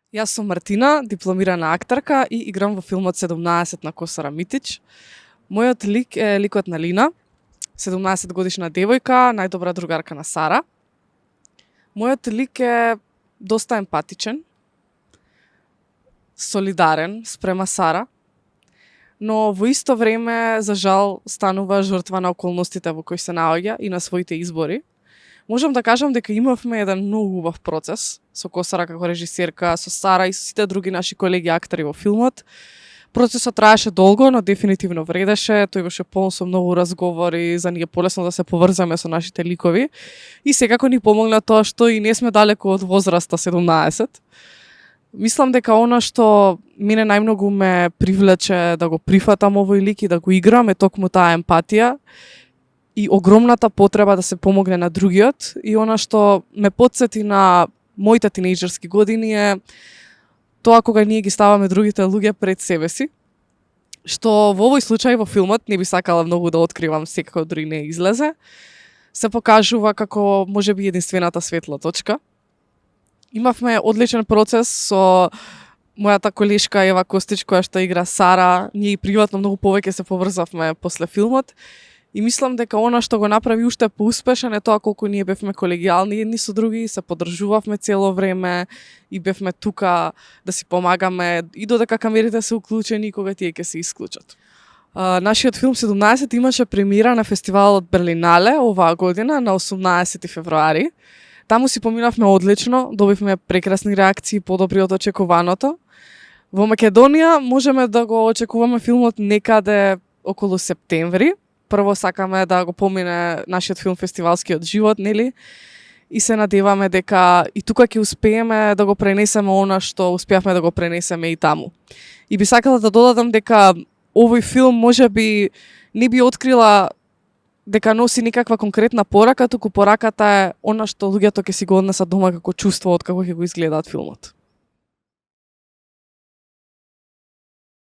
Јас сум Мартина, дипломирана актерка и играм во филмот 17 на Косара Митич. Мојот лик е ликот на Лина, 17 годишна девојка, најдобра другарка на Сара. Мојот лик е доста емпатичен, солидарен спрема Сара, но во исто време, за жал, станува жртва на околностите во кои се наоѓа и на своите избори. Можам да кажам дека имавме еден многу убав процес со Косара како режисерка, со Сара и со сите други наши колеги актери во филмот. Процесот траеше долго, но дефинитивно вредеше. Тој беше полн со многу разговори, за ние полесно да се поврзаме со нашите ликови. И секако ни помогна тоа што и не сме далеко од возраста 17. Мислам дека она што мене најмногу ме привлече да го прифатам овој лик и да го играм е токму таа емпатија и огромната потреба да се помогне на другиот, и она што ме потсети на моите тинејџерски години е тоа кога ние ги ставаме другите луѓе пред себе си, што во овој случај во филмот, не би сакала многу да откривам, секако дури не излезе, се покажува како можеби единствената светла точка. Имавме одличен процес со мојата колешка Ева Костич, која што игра Сара. Ние и приватно многу повеќе се поврзавме после филмот. И мислам дека она што го направи уште поуспешен е тоа колку ние бевме колегијални едни со други, се поддржувавме цело време и бевме тука да си помагаме и додека камерите се уклучени кога тие ќе се исклучат. Нашиот филм 17 имаше премиера на фестивалот Берлинале оваа година на 18 февруари. Таму си поминавме одлично, добивме прекрасни реакции, подобри од очекуваното. Во Македонија можеме да го очекуваме филмот некаде околу септември. Прво сакаме да го помине нашиот филм фестивалскиот живот, нели? И се надеваме дека и тука ќе успееме да го пренесеме она што успеавме да го пренесеме и таму. И би сакала да додадам дека овој филм можеби не би открила дека носи никаква конкретна порака, туку пораката е она што луѓето ќе си го однесат дома како чувство од како ќе го изгледаат филмот.